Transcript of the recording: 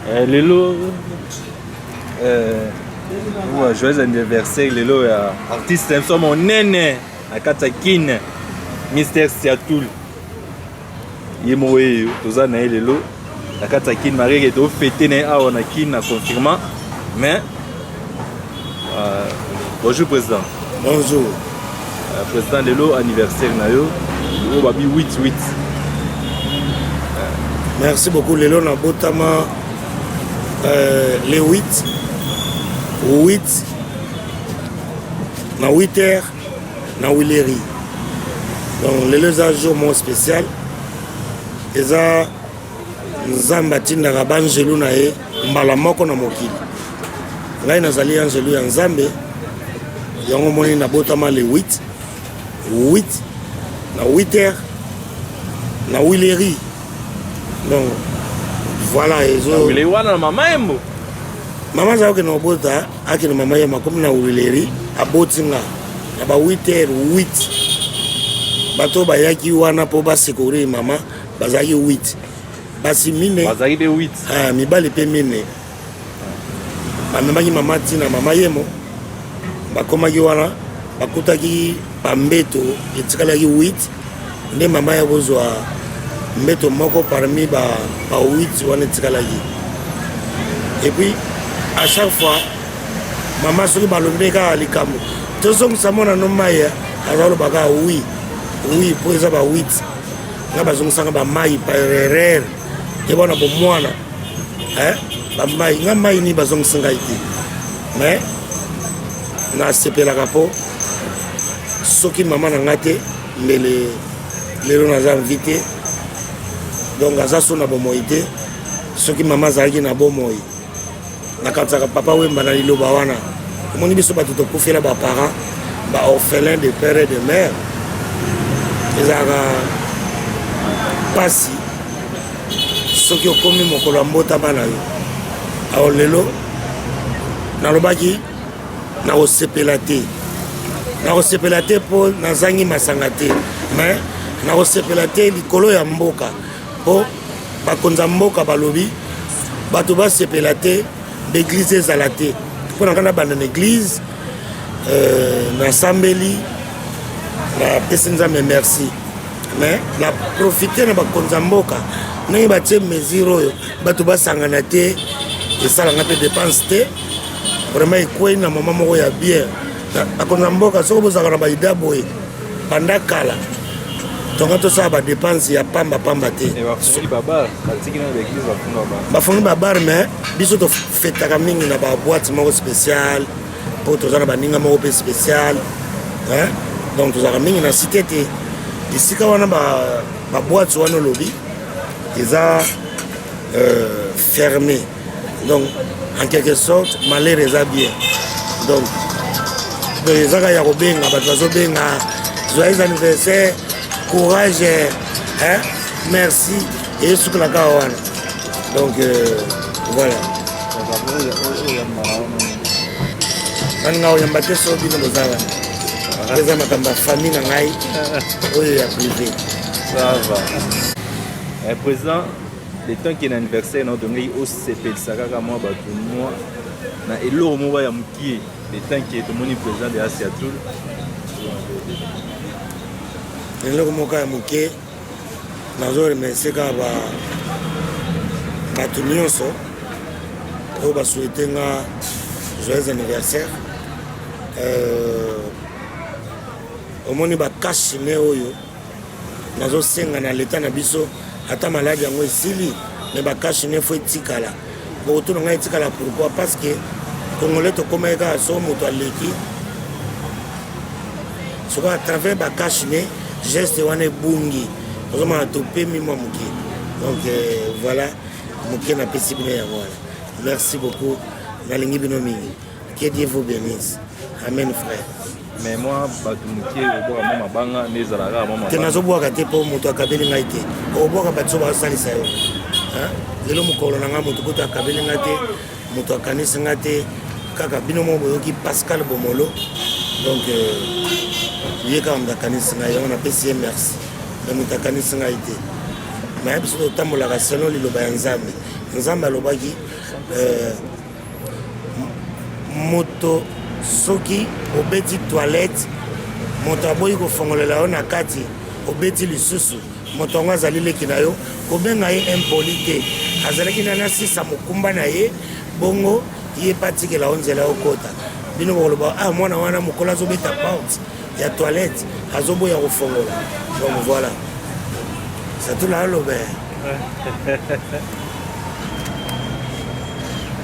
Lelo joyeux anniversaire lelo ya artiste na biso monene na kati ya Kin, Mister Siatul. Ye moko yeyo toza na ye lelo na kati ya Kin Mareke, tofete na ye awa na Kin na confinement. Mais bonjour président. Bonjour. Président, lelo anniversaire na yo oyo babi 8 8. Merci beaucoup. Lelo nabotama le 8 8 na 8 heures na Huilerie. Donc lelo eza jour moko spécial. Eza Nzambe atindaka banzelu na ye mbala moko na mokili. Ngai nazali anzelu ya Nzambe. Yango moni nabotama le 8 8 na 8 heures na Huilerie. Donc voilà, ezo Huilerie wana na mama Yembo. Mama aza kokende kobota, akende mama Yembo, akomi na Huilerie, aboti nga na ba 8 heures 8. Bato bayaki wana mpo basecourir mama bazalaki 8, basi mine. Bazalaki mpe 8? Ah, mibali mpe mine. Bamemaki mama ntina mama Yemo. Bakomaki wana, bakutaki bambeto etikalaki 8. Nde mama ya kozwa mbeto moko parmi ba 8 wana etikalaki. Et puis à chaque fois mama soki balobi kaka likambo tozongisa mwana no mai, aza koloba kaka oui oui, mpo eza ba 8. Nga bazongisanga bamai par erreur ye wana bomwana, bamai nga mai nini bazongisi ngai te. Mais nasepelaka mpo soki mama na ngai te, mbele lelo naza mvi te. Donc aza so na bomoi te. Soki mama azalaki na bomoi, nakanisaka Papa Wemba na liloba wana. Omoni, biso bato tokufela baparent, baorphelin de père et de mère, ezalaka mpasi soki okomi mokolo ya mbotama na yo. Alors lelo nalobaki nakosepela te, nakosepela te mpo nazangi masanga te, mais nakosepela te likolo ya mboka, mpo bakonzi ya mboka balobi bato basepela te, baeglise ezala te. Mpo na ngai nabanda na église, nasambeli, napesi Nzambe merci. Mais na profite na bakonzi ya mboka ndenge batie mesure oyo bato basangana te, esalanga mpe dépense te. Vraiment ekwei na mama moko ya bien. Bakonzi ya mboka, soki bozalaka na baida boye banda kala, tonga tosala badepense ya pamba pamba te. Bafungi babar, mais biso tofetaka mingi na baboite moko spéciale, mpo toza na baninga moko mpe spécial. Donc tozalaka mingi na cité te. Esika wana baboite wana olobi eza fermé. Donc en quelque sorte malheur eza bien. Donc ezaka ya kobenga bato, bazobenga joyeux anniversaire, courage, hein? Merci, eyesukela kaka wana. Donc voilà, nalinga koyamba te. So bino boza wana, eza makambo ya famille na ngai oyo ya privé. Ça va. Président, le temps que na anniversaire na tongaki osepelisa kaka mwa bato mwa na eloko moko ya mokie, le temps que tomoni président de Asiatul. Eloko moko ya moke, nazo remercier kaka bato nyonso oyo basouhaite nga joyeux anniversaire. Omoni bacache-nez oyo nazosenga na leta na biso, ata maladi yango esili, mais bacache-nez faut etikala. Bokotuna ngai etikala pourquoi? Parce que Congolais tokomaki kaka so moto aleki soko à travers bacache-nez, geste wana ebungi, ozomona topemi mwa moke. Donc voilà, moke napesi bino yango wana. Merci beaucoup, nalingi bino mingi. Que Dieu vous bénisse. Amen, frère. Mais moi bato moke obwaka mwa mabanga nde ezalaka mwa. Te, nazobwaka te, mpo moto akabeli ngai te. Obwaka bato so bazosalisa yo. Lelo mokolo na ngai, moto kutu akabeli ngai te, moto akanisi ngai te. Kaka bino moko boyoki Pascal Bomolo. Donc ye kaka moto akanisi ngai, yango napesi ye merci. Mais moto akanisi ngai te. Nayebi biso totambolaka selon liloba ya Nzambe. Nzambe alobaki. Euh, moto soki obeti toilette, moto aboyi kofongolela yo na kati, obeti lisusu, moto yango azali leki na yo, kobenga ye impoli te. Azalaki nani asisa mokumba na ye, bongo ye mpe atikela yo nzela okota. Bino bokoloba: "Ah, mwana wana mokolo azobeta porte ya toilette, azoboya kofongola." Donc voilà, Satula aloba.